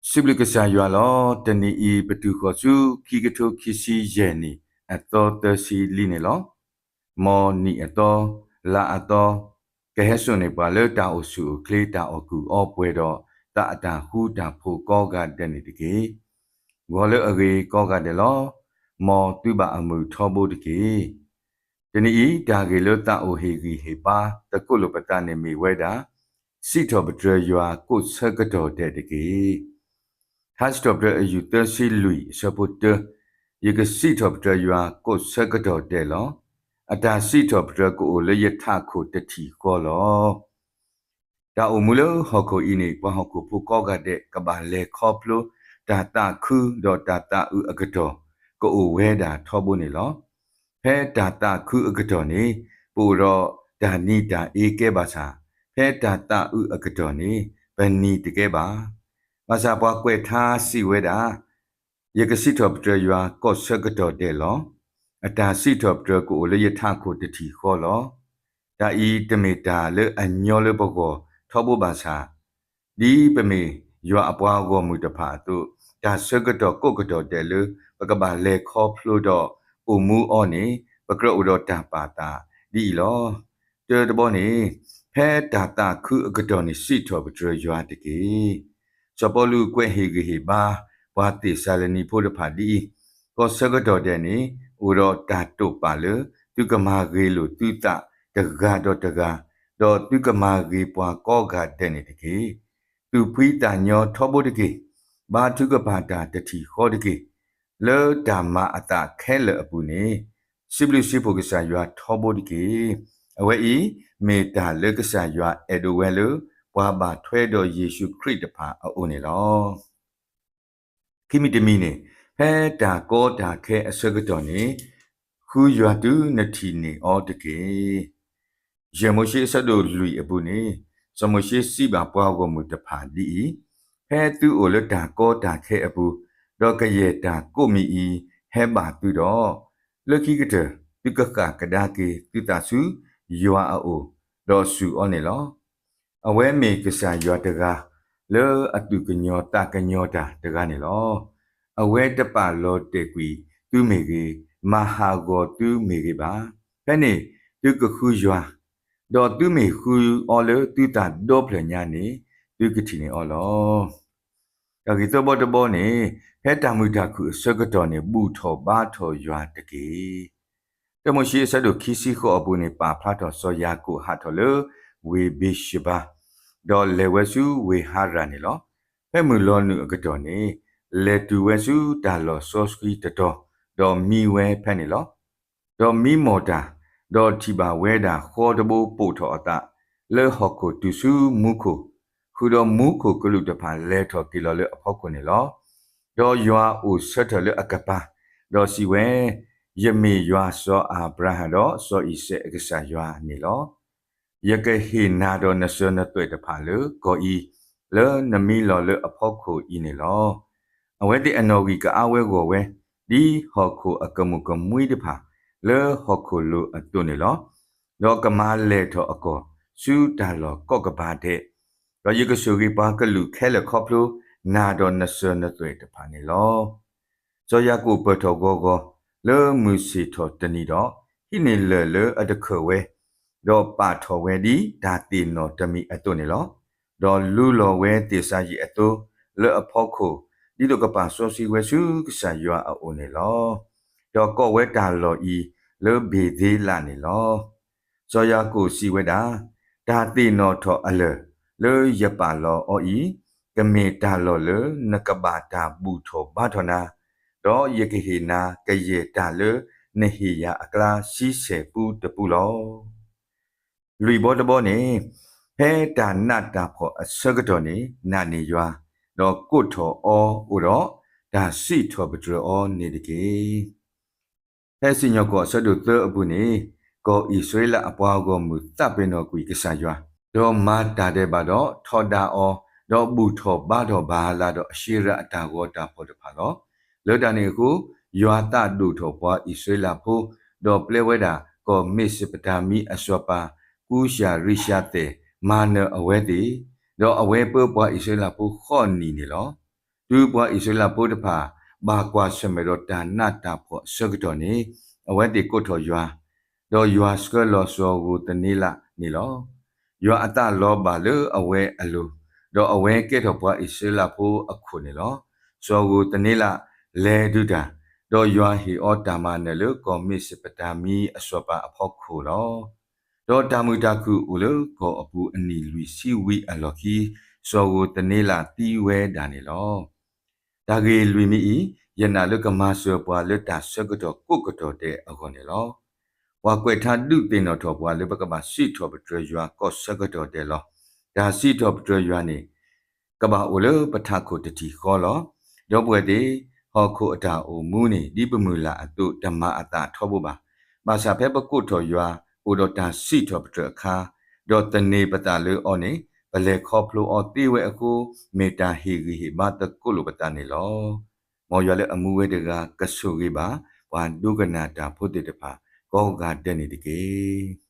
စံးဘျုးကစၢ်ယွၤလီၤ. တနံၤအံၤ ပတုၤဃီၤဆူ ခံကထိခံဆံယဲၢ်နံၣ် အသီသၢဆံလံန့ၣ်လီၤ. မ်နံၣ်အသီ, လါအသီ, ကဟဲစိာ်န့ၢ်ပှၤလၢတၢ်အိၣ်ဆူၣ်အိၣ်ချ့ တၢ်အီၣ်ကုၢ်အီပှဲၤဒီး သးအတၢ်ဃူတၢ်ဖိးကိးဂၤဒဲးန့ၣ်တက့ၢ်. ဂီၤလၢအဂ့ၤကိးဂၤဒဲးလီၤ. မ်သုဘၣ်အမုာ်ထီဘိတက့ၢ်. တနံၤအံၤ တၢ်ဂ့ၢ်လၢသးအိၣ်ဟ့ၣ်ဂံၢ်ဟ့ၣ်ဘါ သကိးလိာ်ပသးန့ၣ်မ့ၢ်ဝဲဒၣ် စံးထီၣ်ပတြၢၤယွၤကိးဆၢကတီၢ်ဒဲးတက့ၢ်. ထါစံးထီၣ်ပတြၢၤအယူၢ်သၢဆံလွံၢ် အဆၢဖိတၢ, ယကစံးထီၣ်ပတြၢၤယွၤကိးဆၢကတီၢ်ဒဲးလီၤ. အတၢ်စံးထီၣ်ပတြၢၤကအိၣ်လၢယထးခိၣ်တထံၣ်ဃီလီၤ. တၢ်အိၣ်မူလၢဟီၣ်ခိၣ်အံၤန့ၣ် ပှၤဟီၣ်ခိၣ်ဖိကိးဂၤဒဲး ကဘၣ်လဲၤခီဖျိ တၢ်သးခုဒီးတၢ်သးအုးအကတီၢ် ကအိၣ်ဝဲဒၣ်ထီဘိန့ၣ်လီၤ. ဖဲတၢ်သးခုအကတီၢ်န့ၣ် ပအိၣ်ဒီးတၢ်နံၤတၢ်အ့ကဲဘၣ်ဆၣ်, ဖဲတၢ်သးအုးအကတီၢ်န့ၣ် ပနံၤတကဲဘၣ်. ဘၣ်ဆၣ်ပှၤကွဲးထါစံးဝဲဒၣ် ယကစံးထီၣ်ပတြၢၤယွၤကိးဆၢကတီၢ်ဒဲးလီၤ. အတၢ်စံးထီၣ်ပတြၢၤကအိၣ်လၢယထးခိၣ်တထံၣ်ဃီလီၤ. တၢ်အံၤတမ့ၢ်တၢ်လၢအညီလၢပဂီၢ်ထီဘိဘၣ်ဆၣ်, ဒ်ပမ့ၢ်ယွၤအပှၤဂီၢ်မုၢ်တဖၣ်အသိး, တၢ်ဆၢကတီၢ်ကိးကတီၢ်ဒဲးလၢ ပကဘၣ်လဲၤခီဖျိဒီးအိၣ်မူအီၤန့ၣ် ပကြၢးအိၣ်ဒီးတၢ်ပာ်သးဒ်အံၤလီၤ. တၢတဘီန့ၣ်, ဖဲတၢ်သးခုအကတီၢ်န့ၣ် စံးထီၣ်ပတြၢၤယွၤတက့ၢ်. စီၤပီလူးကွဲးဟ့ၣ်ဂံၢ်ဟ့ၣ်ဘါ ပှၤသ့းစၤလနံဖိတဖၣ်ဒ်အံၤ, ကီၢ်ဆၢကတီၢ်ဒဲးန့ၣ် အိၣ်ဒီးတၢ်တိာ်ပာ်လၢ သုကမၤဂ့ၤလိာ်သုသးတဂၤဒီးတဂၤ, ဒီးသုကမၤဂ့ၤပှၤကိးဂၤဒဲးန့ၣ်တက့ၢ်. သူၣ်ဖှံသးညီထီဘိတက့ၢ်. ဘါထုကဖၣ်တၢ်တထံၣ်ဃီတက့ၢ်. လၢတၢ်မၤအသးခဲလၢာ်အပူၤန့ၣ် စံးဘျုးစံးဖှိၣ်ကစၢ်ယွၤထီဘိတက့ၢ်. အဝဲအံၤ မ့ၢ်တၢ်လၢကစၢ်ယွၤအဲၣ်ဒိးဝဲလၢ ပှၤဘၣ်ထွဲဒီးယ့ၣ်ၡူးခရံာ်တဖၣ်အအိၣ်န့ၣ်လီၤ. ခံမံၤတမံၤန့ၣ်, ဖဲတၢ်ကီတၢ်ခဲအဆၢကတီၢ်န့ၣ် ဃုယွၤတုၤနထံၣ်န့ၢ်အီၤတက့ၢ်. ယဲၢ်မိၤၡ့ အဆၢဒိၣ်လွံၢ်အပူၤန့ၣ်, စီၤမိၤၡ့စံးဘၣ်ပှၤဂီၢ်မုၢ်တဖၣ်ဒ်အံၤ, ဖဲသုအိၣ်လၢတၢ်ကီတၢ်ခဲအပူၤ, ဒီးကယဲၢ်တၢ်ကိးမံၤအံၤဟဲဘၣ်သုဒီး, လၢခံကတၢၢ် သုကဃၣ်ကဒါက့ၤသုသးဆူယွၤအအိၣ်, ဒီးစူၢ်အီၤန့ၣ်လီၤ. အဝဲမ့ၢ်ကစၢ်ယွၤတဂၤ လၢအသူၣ်ကညီၤသးကညီၤတၢ်တဂၤန့ၣ်လီၤ. အဝဲတပာ်လီၤတဲာ်ကွံာ်သုမ့ၢ်ဂ့ၤ, မၤဟးဂီၤသုမ့ၢ်ဂ့ၤဘၣ်. ဖဲန့ၣ်သုကဃုယွၤ, ဒီးသုမ့ၢ်ဃုအီၤလၢသုသးဒီဖျၢၣ်ညါန့ၣ်, သုကထံၣ်န့ၢ်အီၤလီၤ. တၢ်ဂ့ၢ်သၢဘီတဘီန့ၣ်, ဖဲတၢ်မုာ်တၢ်ခုၣ်အဆၢကတီၢ်န့ၣ် ဘူၣ်ထီၣ်ဘါထီၣ်ယွၤတက့ၢ်. တၢမိၤၡ့အဆၢဒိၣ်ခံဆံဃိးအပူၤန့ၣ် ပာ်ဖျါထီၣ်စီၤယၤကိာ်ဟးထီၣ်လၢဝ့ၢ်ဘ့ၣ်ၡဘၤ, ဒီးလဲၤဝဲဆူဝ့ၢ်ဟၤရၣ်န့ၣ်လီၤ. ဖဲမုၢ်လီၤနုာ်အကတီၢ်န့ၣ်, လဲၤတုၤဝဲဆူတၢ်လီၢ်စီဆှံတတီၤ, ဒီးမံဝဲဖဲန့ၣ်လီၤ. ဒီးမံမီၢ်တၢ်, ဒီးထံၣ်ဘၣ်ဝဲဒၣ်ဃီတဘိပိာ်ထီၣ်အသးလၢဟီၣ်ခိၣ်တုၤဆူမူခိၣ်, ဃုာ်ဒီးမူခိၣ်ကလူးတဖၣ်လဲၤထီၣ်က့ၤလီၤလၢအဖီခိၣ်န့ၣ်လီၤ. ဒီးယွၤအိၣ်ဆၢထၢၣ်လၢအကပၤ, ဒီးစံးဝဲ, ယမ့ၢ်ယွၤစီၤအၤဘြၤဟၣ်ဒီးစီၤအံၤစဲးအကစၢ်ယွၤန့ၣ်လီၤ. ယကဟ့ၣ်နၤဒီးနစၢၤနသွဲၣ်တဖၣ်လၢကီၢ်အံၤ, လၢနမံလီၤလၢအဖီခိၣ်အံၤန့ၣ်လီၤ. အဝဲသ့ၣ်အနီၣ်ဂံၢ်ကအါဝဲဂီၢ်ဝဲ, ဒ်ဟီၣ်ခိၣ်အကမူၣ်ကမှံတဖၣ်လၢဟီၣ်ခိၣ်လိၤအသိးန့ၣ်လီၤ. ဒီးကမၤလဲၢ်ထီၣ်အကီၢ်ဆူတၢ်လီၢ်ကိးကပၤဒဲး, ဒီးယကဆိၣ်ဂ့ၤပှၤကလုာ်ခဲလၢာ်ခီဖျိနၤဒီးနစၢၤနသွဲၣ်တဖၣ်န့ၣ်လီၤ. စီၤယၤကိာ်ပၢၢ်ထီၣ်ဂီၤဂီၤ လၢမုၢ်ဆ့ၣ်ထီၣ်တနံၤဒီး, ဟံးန့ၢ်လၢၢ်လၢအတခၢၣ်ဝဲ, ဒီးပာ်ထီၣ်ဝဲဒ်တၢ်သ့ၣ်နီၣ်တမံၤအသိးန့ၣ်လီၤ. ဒီးလူလီၤဝဲသ့ၣ်စၤယံးအသိလၢအဖီခိၣ်, ဒ်သိးကပာ်စီဆှံဝဲဆူကစၢ်ယွၤအအိၣ်န့ၣ်လီၤ. ဒီးကိးဝဲတၢ်လီၢ်အံၤလၢဘ့ၤသ့လးန့ၣ်လီၤ. စီၤယၤကိာ်စံးဝဲဒၣ်, တၢ်သ့ၣ်နီၣ်ထီၣ်အလၢၢ်လၢယပာ်လီၤအီၤအံၤ, ကမ့ၢ်တၢ်လီၢ်လၢနကဘၣ်တၢ်ဘူၣ်ထီၣ်ဘါထီၣ်နၤ, ဒီးယကဟ့ၣ်နၤကယဲၢ်တၢ်လၢနဟ့ၣ်ယၤအကျါဆံဆဲၣ်ပူတပူလီၤ. လွံၢ်ဘီတဘီန့ၣ်, ဖဲတၢ်နးတၢ်ဖှီၣ်အဆၢကတီၢ်န့ၣ် နာ်န့ၢ်ယွၤ, ဒီးကိးထီၣ်အီၤအိၣ်ဒီးတၢ်စံးထီၣ်ပတြၢၤအီၤန့ၣ်တက့ၢ်. ဖဲစံၣ်ညီၣ်ကွီၢ်အဆၢဒိၣ်သၢအပူၤန့ၣ်, ကီၢ်အံၣ်စရ့လးအပှၤဂီၢ်မုၢ်သးပ့ၤနီၣ်ကွံာ်ကစၢ်ယွၤ, ဒီးမၤတၢ်ဒဲးဘးဒီးထီဒါအီၤ, ဒီးဘူၣ်ထီၣ်ဘါထီၣ်ဘၤလးဒီးအၡ့ရၤအတၢ်ဂီၤတၢ်ဖီၣ်တဖၣ်လီၤ. လၢတၢ်န့ၣ်အဃိ, ယွၤသးဒိၣ်ထီၣ်ပှၤအံၣ်စရ့လးဖိ, ဒီးပျဲဝဲဒၣ်ကီၢ်မ့ၢ်စပတၤမံအစီၤပၤ ကူၡ်ရံၡါသဲး မၤနၢၤအဝဲသ့ၣ်, ဒီးအဝဲပၢပှၤအံၣ်စရ့လးဖိဃိးနံၣ်န့ၣ်လီၤ. တုၤပှၤအံၣ်စရ့လးဖိတဖၣ် ဘၣ်ကွၢ်ဆၢၣ်မဲာ်ဒီးတၢ်နးတၢ်ဖှီၣ်အဆၢကတီၢ်န့ၣ်, အဝဲသ့ၣ်ကိးထီၣ်ယွၤ, ဒီးယွၤဆှၢလီၤစီၤဧိၤသန့လးန့ၣ်လီၤ. ယွၤအသးလီၤဘၣ်လၢအဝဲအလိၤ, ဒီးအဝဲကဲထီၣ်ပှၤအံၣ်စရ့လးဖိအခိၣ်န့ၣ်လီၤ. စီၤဧိၤသန့လးလဲၤဒုးတၢ်, ဒီးယွၤဟ့ၣ်အီၤတၢ်မၤနၢၤလၢကီၢ်မ့ၢ်စ့းပတၤမံအစီၤပၤအဖီခိၣ်လီၤ. ဒီးတၢ်မုာ်တၢ်ခုၣ်အိၣ်လၢကီၢ်အပူၤအနံၣ်လွံၢ်ဆံဝံၤအလီၢ်ခံ, စီၤဧိၤသန့လးသံဝဲဒၣ်န့ၣ်လီၤ. တၢ်ဂ့ၢ်လွံၢ်မံၤအံၤ, ယနာ်လၢကမၤစၢၤပှၤလၢတၢ်ဆၢကတီၢ်ကိးကတီၢ်ဒဲးအဂီၢ်န့ၣ်လီၤ. ပှၤကွဲးထါဒုးသ့ၣ်နီၣ်ထီၣ်ပှၤလၢပကဘၣ်စံးထီၣ်ပတြၢၤယွၤကီၢ်ဆၢကတီၢ်ဒဲးလီၤ. တၢ်စံးထီၣ်ပတြၢၤယွၤန့ၣ် ကဘၣ်အိၣ်လၢပထးခိၣ်တထံၣ်ဃီလီၤ. ဒီပုၢ်ဝဲၢ်သ့ၣ်, ဟီၣ်ခိၣ်အတၢ်အိၣ်မူန့ၣ် ဒ်ပမုၢ်လၢ်အသိး တမၤအသးထီဘိဘၣ်. ဘၣ်ဆၣ်ဖဲပကိးထီၣ်ယွၤ အိၣ်ဒီးတၢ်စံးထီၣ်ပတြၢၤအခါ, ဒီးသန့ၤပသးလၢအီၤန့ၣ် ပလဲၤခီဖျိအီၤသ့ဝဲအဃိ, မ့ၢ်တၢ်ဟ့ၣ်ဂံၢ်ဟ့ၣ်ဘါသကိးလိာ်ပသးန့ၣ်လီၤ. မ်ယွၤလၢအမူဝဲတဂၤ ကဆိၣ်ဂ့ၤဘၣ် ပှၤဒိကနၣ်တၢ်ဖိသ့ၣ်တဖၣ် ကိးဂၤဒဲးန့ၣ်တက့ၢ်.